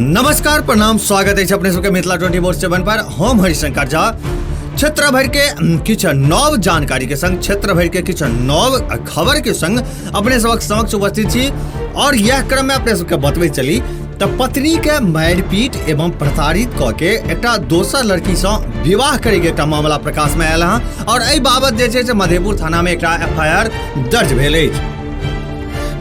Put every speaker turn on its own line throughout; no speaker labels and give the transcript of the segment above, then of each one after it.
नमस्कार, प्रणाम, स्वागत है अपने सबके मिथिला 24/7 पर। हम हरिशंकर झा क्षेत्र भर के किछु नव जानकारी के संग, क्षेत्र भर के किछु नव खबर के संग अपने सबक समक्ष उपस्थित छी। और यह क्रम में अपने सबके बतबै चली तऽ पत्नी के मारिपीट एवं प्रताड़ित कऽ के एकटा दोसर लड़की सँ विवाह करे के एकटा मामला प्रकाश में आयल हँ। और एहि बाबत जे छै से मधेपुर थाना में एकटा एफआईआर दर्ज भेल अछि।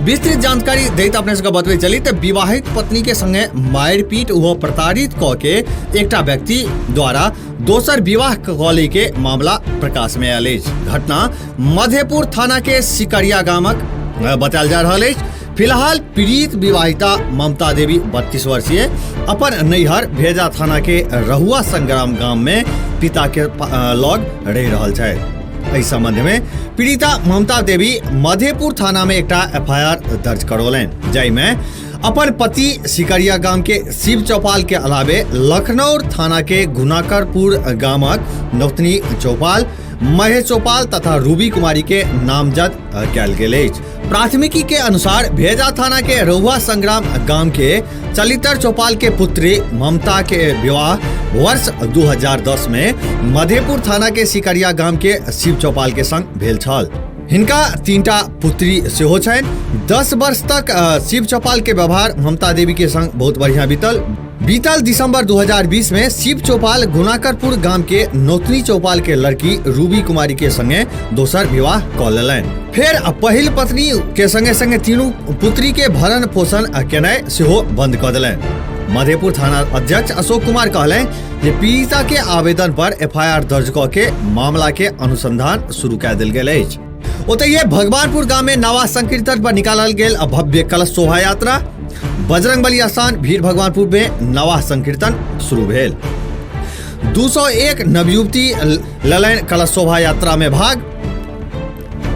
विस्तृत जानकारी दैत अपने सबके बतबै चली तऽ विवाहित पत्नी के संगे मारिपीट व प्रताड़ित कऽ के एकटा व्यक्ति द्वारा दोसर विवाह कऽ लै के मामला प्रकाश में आयल अछि। घटना मधेपुर थाना के सिकरिया गामक बतायल जा रहल अछि। फिलहाल पीड़ित विवाहिता ममता देवी 32 वर्षीय अपन नैहर भेजा थाना के रहुआ संग्राम गाम में पिता के लग रहि रहल छथि। एहि संबंध में पीड़िता ममता देवी मधेपुर थाना में एकटा एफआईआर दर्ज करौलनि, जाहिमे अपन पति सिकरिया गाम के शिव चौपाल के अलावे लखनऊ थाना के गुनाकरपुर गामक नौतनी चौपाल, महेश चौपाल तथा रूबी कुमारी के नामजद कयल गेल अछि। प्राथमिकी के अनुसार भेजा थाना के रहुआ संग्राम गाम के चलितर चौपाल के पुत्री ममता के विवाह वर्ष 2010 में मधेपुर थाना के सिकरिया गाम के शिव चौपाल के संग भेल छल। हिनका तीनटा पुत्री सेहो छनि। 10 वर्ष तक शिव चौपाल के व्यवहार ममता देवी के संग बहुत बढ़िया बीतल। बीतल दिसंबर 2020 में शिव चौपाल गुनाकरपुर गाम के नौतनी चौपाल के लड़की रूबी कुमारी के संगे दोसर विवाह कऽ लेलनि। फेर पहिल पत्नी के संगे संगे तीनू पुत्री के भरण पोषण केनाइ सेहो बंद कऽ देलनि। मधेपुर थाना अध्यक्ष अशोक कुमार कहलनि जे पीड़िता के आवेदन पर एफआईआर दर्ज कऽ के मामला के अनुसंधान शुरू कए देल गेल अछि। ओतहि भगवानपुर गाम में नवा संकीर्तन पर निकालल गेल भव्य कलश शोभा यात्रा। बजरंग बली स्थान भीड़ भगवानपुर में नवाह संकीर्तन शुरू भेल। 201 नवयुवती ललैन कलश शोभा यात्रा में भाग।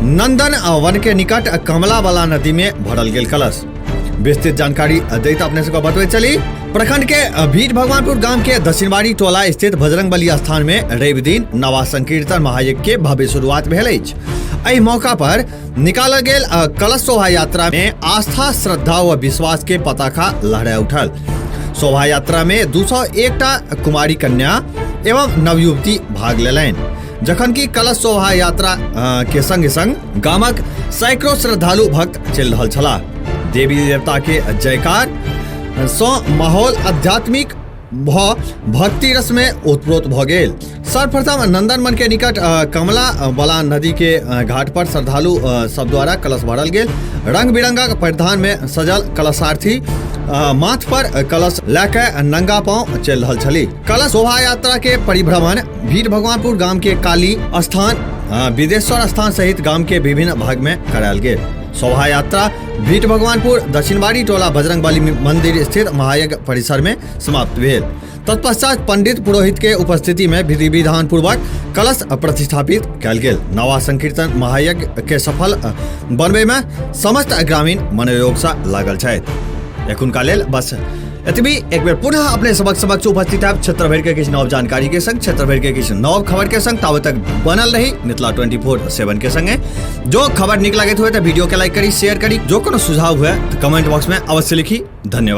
नंदन वन के निकट कमला वाला नदी में भरल गेल कलश। विस्तृत जानकारी दैत अपने सबके बतबै चली, प्रखंड के भीड़ भगवानपुर गाम के दक्षिणवाड़ी टोला स्थित बजरंग बली स्थान में रवि दिन नवा संकीर्तन महायज्ञ के भव्य शुरुआत भेल अछि। एहि मौका पर निकालल गेल कलश शोभा यात्रा में आस्था, श्रद्धा व विश्वास के पताका लहरा उठल। शोभा यात्रा में 201टा कुमारी कन्या एवं नवयुवती भाग लेलनि, जखन कि कलश शोभा यात्रा के संग संग गामक सैकड़ों श्रद्धालु भक्त चलि रहल छलाह। देवी देवता के जयकार सँ माहौल आध्यात्मिक भऽ भक्ति रस में ओतप्रोत भऽ गेल। सर्वप्रथम नंदनवन के निकट कमला बलान नदी के घाट पर श्रद्धालु सब द्वारा कलश भरल गेल। रंग बिरंगक परिधान में सजल कलशार्थी माथ पर कलश लए के नंगा पांव चलि रहल छली। कलश शोभा यात्रा के परिभ्रमण भीड़ भगवानपुर गाम के काली स्थान, विदेश्वर स्थान सहित गाम के विभिन्न भाग में करायल गेल। शोभा यात्रा भीट भगवानपुर दक्षिणबाड़ी टोला बजरंग बली मंदिर स्थित महायज्ञ परिसर में समाप्त भेल। तत्पश्चात पंडित पुरोहित के उपस्थिति में विधि विधान पूर्वक कलश प्रतिस्थापित कयल गेल। नवा संकीर्तन महायज्ञ के सफल बनबे में समस्त ग्रामीण मनोयोग से लागल छथि। एखुनका लेल बस एतबी। एक बेर पुनः अपने सबक समक्ष उपस्थित है क्षेत्र भर के किछु नव जानकारी के संग, क्षेत्र भर के किछु नव खबर के संग। ताबे तक बनल रही मिथिला 24/7 के संगे। जो खबर निक लगैत हुए तो वीडियो के लाइक करी, शेयर करी। जो कोनो सुझाव हुए तो कमेंट बॉक्स में अवश्य लिखी। धन्यवाद।